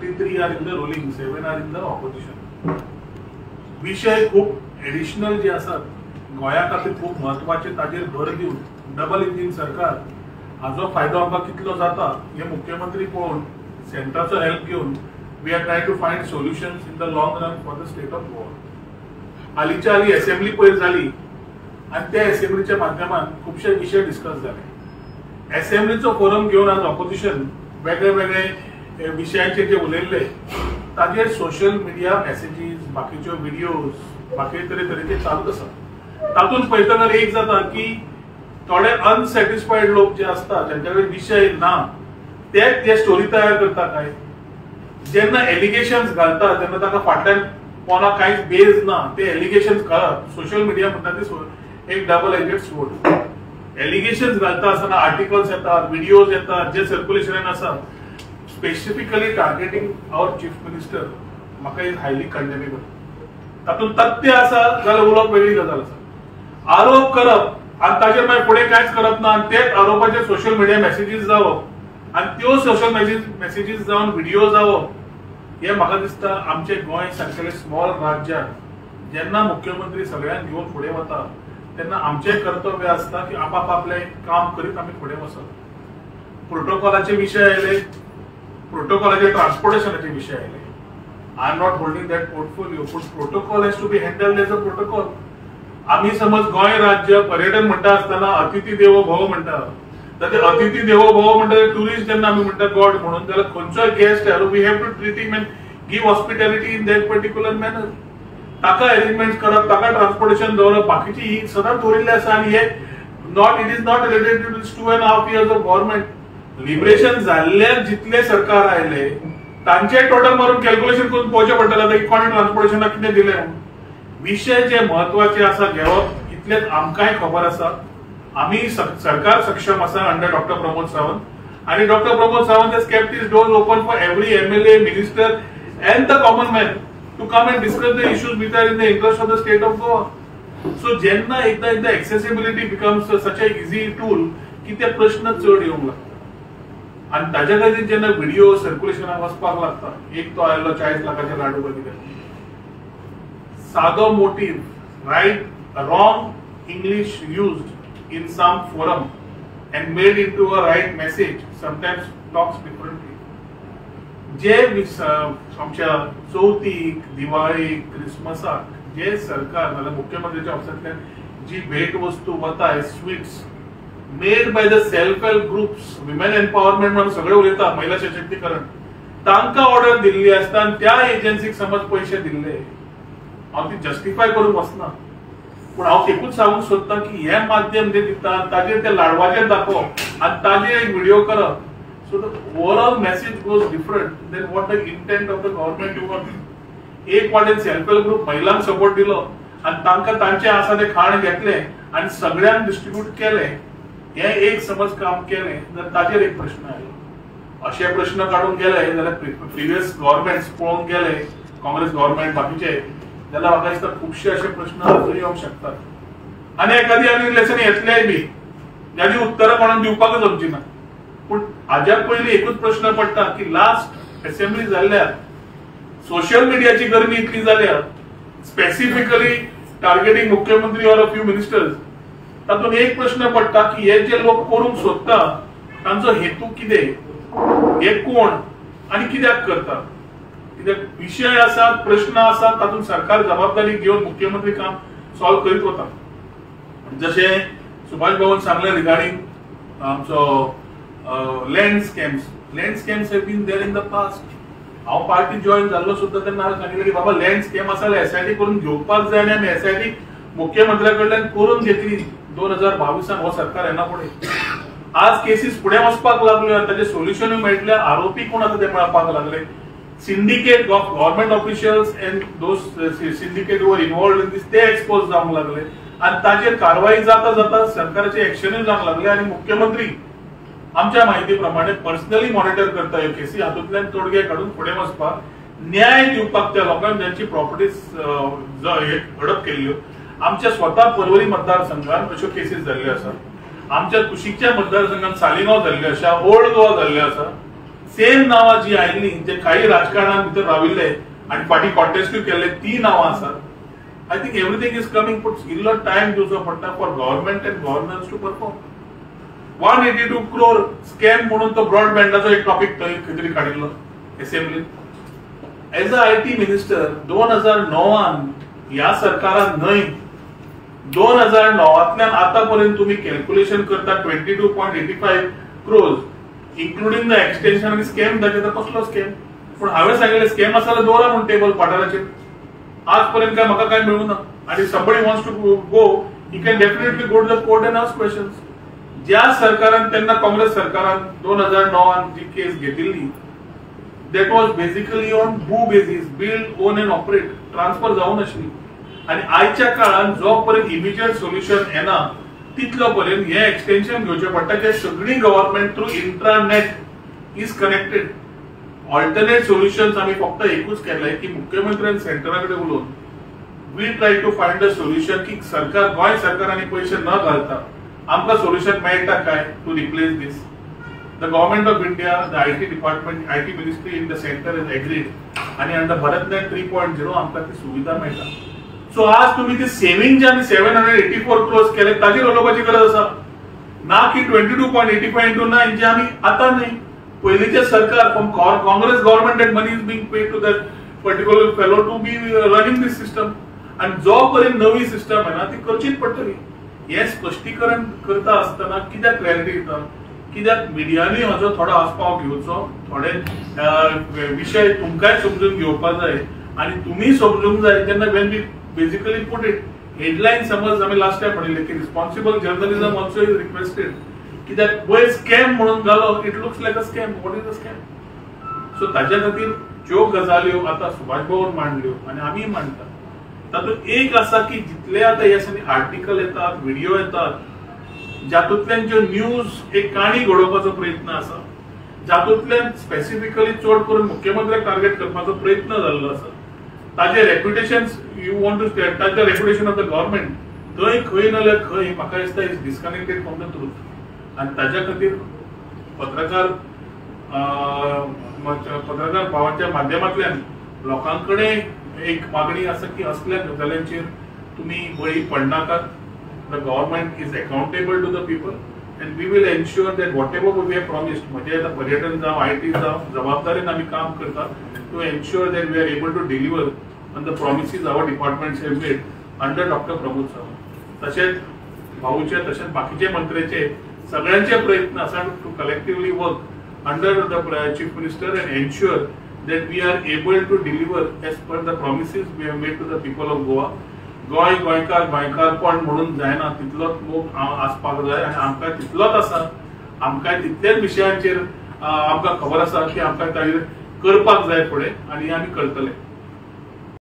33 are in the ruling, 7 are in the opposition. विशय खूप additional जे आसात गोंया खातीर खूब म्हत्वाचे, ताजेर भर दिवन डबल इंजीन सरकार हाजो फायदो आमकां कितलो जाता हे मुख्यमंत्री पळोवन सेंट्राचो हेल्प घेवन we are try to find solutions in the long run for the state of Goa. हालींच्या हालीं एसेंब्ली पयर जाली आनी त्या एसेंब्लीच्या माध्यमान खुबशे विशय डिस्कस जाले. एसेंब्लीचो फोरम घेवन आज ऑपोजिशन वेगळे वेगळे विशयांचेर जे उलयल्ले ताजेर सोशल मिडिया मॅसेजीस, बाकीच्यो व्हिडियोज, बाकी तरेतरेचे चालूच आसा. तातूंत पळयतना एक जाता की थोडे अनसॅटिस्फायड लोक जे आसता ज्यांच्या कडेन विशय ना ते ते स्टोरी तयार करता. काय जेन्ना एलिगेशन्स घालता तेन्ना ताका फाटल्यान कोणा कांयच बेज ना, ते एलिगेशन्स घालप. सोशल मिडिया म्हणटा ती एक डबल एजेड स्वोर्ड. एलिगेशन्स घालता आसतना आर्टिकल्स येतात, व्हिडियोज येतात जे सर्क्युलेशनान आसा, specifically targeting our chief minister, म्हाका is highly कंडेमेबल. तातूंत तथ्य आसा जाल्यार उलोवप वेगळी गजाल आसा. आरोप करप आनी ताजेर मागीर फुडें कांयच करप ना आनी तेच आरोपाचेर सोशल मिडिया मॅसेजीस जावप आनी त्यो सोशल मॅसेजीस जावन व्हिडियो जावप, हे म्हाका दिसता आमचे गोंय सारकेले स्मॉल राज्यात जेन्ना मुख्यमंत्री सगळ्यांक घेवन फुडें वता तेन्ना आमचें कर्तव्य आसता की आपापलें काम करीत आमी फुडें वचप. प्रोटोकॉलाचे विशय आयले, प्रोटोकॉलाचे ट्रान्सपोर्टेशनाचे विशय आयले. I am not holding that portfolio, पूण protocol has to be handled as a protocol. आमी समज गोंय राज्य पर्यटन म्हणटा आसतना अतिथी देवो भव म्हणटा, तर अतिथी देवो भव म्हणटा ट्युरिस्ट जेन्ना आमी म्हणटा गॉड म्हणून, जाल्यार खंयचोय गेस्ट आयलो we have to treat him and give hospitality in that particular manner. ताका अरेंजमेंट करप, ताका ट्रान्सपोर्टेशन दवरप, बाकीची ही सदांच दवरिल्लें आसा. आनी हे not it is not related to 2.5 years of government. Liberation जाल्ल्यान जितले सरकार आयले तांचे टोटल मारून कॅल्क्युलेशन करून पळोवचें पडटलें आतां की कोणें ट्रान्सपोर्टेशनाक कितें दिलें म्हणून. विशय जे म्हत्वाचे आसा घेवप इतलेंच आमकांय खबर आसा. आमी सरकार सक्षम आसा अंडर डॉक्टर प्रमोद सावंत, आनी doctor Pramod Sawant has kept his doors open for every MLA, minister and the common man to come and discuss the issues which are in the interest of the state of Goa. So जेन्ना एकदा एकदा accessibility becomes such a easy tool की ते प्रश्न चड येवंक लागता आनी ताज्या खातीर जेन्ना व्हिडिओ सर्क्युलेशनाक वचपाक लागता. एक तो आयलो 40 लाखाचे लाडू कितें, सादो motive, right wrong English used in some forum and made into a right message sometimes talks differently. जे आमच्या चवथीक, दिवाळीक, क्रिसमसाक जे सरकार नाल्यार मुख्यमंत्र्याच्या ऑफिसांतल्यान जी भेट वस्तू वता, sweets made by the self help groups, women empowerment म्हणून सगळे उलयता, महिला सशक्तीकरण, तांकां ऑर्डर दिल्ली आसता आनी त्या एजन्सीक समज पयशे दिल्ले. हांव ती जस्टिफाय करूंक वचना, पूण हांव एकूच सांगूंक सोदता की हें माध्यम जे दिता ताजेर ते लाडवाचेर दाखोवप आनी ताजेर एक व्हिडिओ करप, so the overall message goes different than what the intent of the government was. एक वाटेन सेल्फ हेल्प ग्रुप महिलांक सपोर्ट दिलो आनी तांकां तांचें आसा तें खाण घेतलें आनी सगळ्यांक डिस्ट्रिब्यूट केलें, हें एक समज काम केलें जाल्यार ताजेर एक प्रश्न आयलो. अशे प्रश्न काडूंक गेले जाल्यार प्रिवियस गव्हर्मेंट्स पळोवंक गेले, काँग्रेस गव्हर्मेंट बाकीचे, जाल्यार म्हाका दिसता खुबशे अशे प्रश्न अजून येवंक शकतात आनी एखादी आनी लेसन येतलेय बी जाची उत्तरां कोणाक दिवपाकच जमची ना. पूण हाज्या पयलीं एकूच प्रश्न पडटा की लास्ट एसेंब्ली जाल्ल्या सोशल मिडियाची गरमी इतली जाल्या, स्पेसिफिकली टार्गेटींग मुख्यमंत्री ऑर अ फ्यू मिनिस्टर्स, तातूंत एक प्रश्न पडटा की हे जे लोक करूंक सोदता तांचो हेतू कितें, हे कोण आनी कित्याक करता. कित्याक विशय आसात, प्रश्न आसात, तातूंत सरकार जबाबदारी घेवन मुख्यमंत्री काम सॉल्व करीत वता. जशें सुभाष बाबून सांगलें रिगार्डींग आमचो land scams, land scams have been there in the past. हांव पार्टी जॉयन जाल्लो सुद्दां तेन्ना हांवें सांगिल्लें की बाबा लँड स्कॅम आसा जाल्यार एसआयटी करून घेवपाक जाय आनी आमी एसआयटी मुख्यमंत्र्या कडल्यान करून घेतली 2022 हो सरकार येना फुडें. आज केसीस फुडें वचपाक लागल्यो आनी ताचें सोल्युशनूय मेळटलें, आरोपी कोण आसा ते मेळपाक लागले. Syndicate of government officials and those syndicate were involved in this ते एक्सपोज जावंक लागले आनी ताचेर कारवाई जाता जाता सरकाराचे एक्शनूय जावंक लागले आनी मुख्यमंत्री आमच्या माहिती प्रमाणे पर्सनली मॉनिटर करता ह्यो केसी, हातूंतल्यान तोडगे काडून फुडें वचपाक, न्याय दिवपाक त्या लोकांक ज्यांची प्रॉपर्टीज हडप केल्ल्यो. आमच्या स्वता पर्वरी मतदारसंघात अश्यो केसीस जाल्ल्यो आसा, आमच्या कुशीकच्या मतदारसंघात सालिगांव जाल्ल्यो आसा, ओल्ड गोवा जाल्ल्यो आसा. सेम नांवां जी आयिल्ली जे काही राजकारणान भितर राविल्ले आनी फाटीं कॉन्टेस्टूय केल्ले ती नांवां आसात. I think everything is coming, पूण इल्लो टायम दिवचो पडटा for government and governance to perform. 182 crore scam म्हणून तो ब्रॉडबँडाचो एक टॉपिक थंय खंय तरी काडिल्लो असेंब्लीन. As a IT minister 2009 ह्या सरकारान न्हय, 2009 आतां पर्यंत तुमी कॅल्क्युलेशन करता 22.85 क्रोर्स इन्क्लुडींग the extension आनी स्कॅम दाखयता. कसलो स्कॅम? पूण हांवें सांगिल्लें स्कॅम आसा जाल्यार दवरा म्हूण टेबल पाटाराचेर. आज पर्यंत काय म्हाका काय मेळूं ना. आनी somebody wants to go, he can definitely go to the court and ask questions. ज्या सरकारान तेन्ना काँग्रेस सरकारान 2009 जी केस घेतिल्ली that was basically on BOO basis, build, own and operate, transfer जावं नाशिल्ली. आनी आयच्या काळान जो पर्यंत इमिजिएट सोल्युशन येना तितलो पर्यंत हे एक्सटेन्शन घेवचें पडटा. जे सगळी government through intranet is connected. Alternate solutions आमी फक्त एकूच केलें की मुख्यमंत्र्यान सेंटरा कडेन उलोवन we try to find a solution की सरकार, गोंय सरकार आनी पयशे न घालता आमकां सोल्युशन मेळटा काय to replace this. The government of India, the IT department, IT ministry in the centre is agreed आनी अंडर भारतनेट 3.0 आमकां ती सुविधा मेळटा. सो आज तुमी ती सेव्हिंग जे आमी 784 क्रोर्स केले ताजेर उलोवपाची गरज आसा, ना की 22.85 इंटू 9 जे आमी आतां न्हय, पयलींचे सरकार from Congress government that money is being paid to that particular fellow to be running this system. आनी जो पर्यंत नवी सिस्टम येना ती करचीच पडटली. हें स्पश्टीकरण करता आसतना कित्याक क्लॅरिटी दिता, कित्याक मिडियांनी हाजो थोडो आस्पाव घेवचो, थोडे विशय तुमकांय समजून घेवपाक जाय आनी तुमी समजूंक जाय. तेन्ना when we basically put it headline, समज आमी लास्ट टायम म्हणिल्लें की responsible journalism also is requested. कित्याक वयर स्कॅम म्हणून घालो, it looks like a scam. What is a scam? So ताज्या खातीर ज्यो गजाल्यो आतां सुभाष भाऊन मांडल्यो आनी आमी मांडटा तातूंत एक आसा की जितले आतां ह्या दिसांनी आर्टिकल येतात, व्हिडिओ येतात, जातूंतल्यान ज्यो न्यूज एक काणी घडोवपाचो प्रयत्न आसा, जातूंतल्यान स्पेसिफिकली चड करून मुख्यमंत्र्याक टार्गेट करपाचो प्रयत्न जाल्लो आसा, ताजें रेप्युटेशन you want to ताजें रेप्युटेशन ऑफ the government थंय खंय ना जाल्यार खंय म्हाका दिसता is disconnected from the truth. आनी ताज्या खातीर पत्रकार पत्रकार भावांच्या माध्यमांतल्यान लोकां कडेन एक मागणी आसा की असल्या गजालींचेर तुमी बळी पडनाकात. The government is accountable to the people and we will ensure that whatever we have promised, म्हणजे आतां पर्यटन जावं, IT जावं, जबाबदारीन आमी काम करता to ensure that we are able to deliver on the promises our departments have made under doctor Pramod Sawant. तशेंच भाऊचे तशेंच बाकीचे मंत्र्याचे सगळ्यांचे प्रयत्न आसा to collectively work under the chief minister and ensure that we are able to deliver as per the promises we have made to the people of Goa. Goa गोंयकार गोंयकारपण म्हणून जायना, तितलोच मोग आसपाक जाय आनी आमकां तितलोच आसा, आमकां तितलेच विशयांचेर आमकां खबर आसा की आमकां ताजेर करपाक जाय फुडें आनी आमी करतले.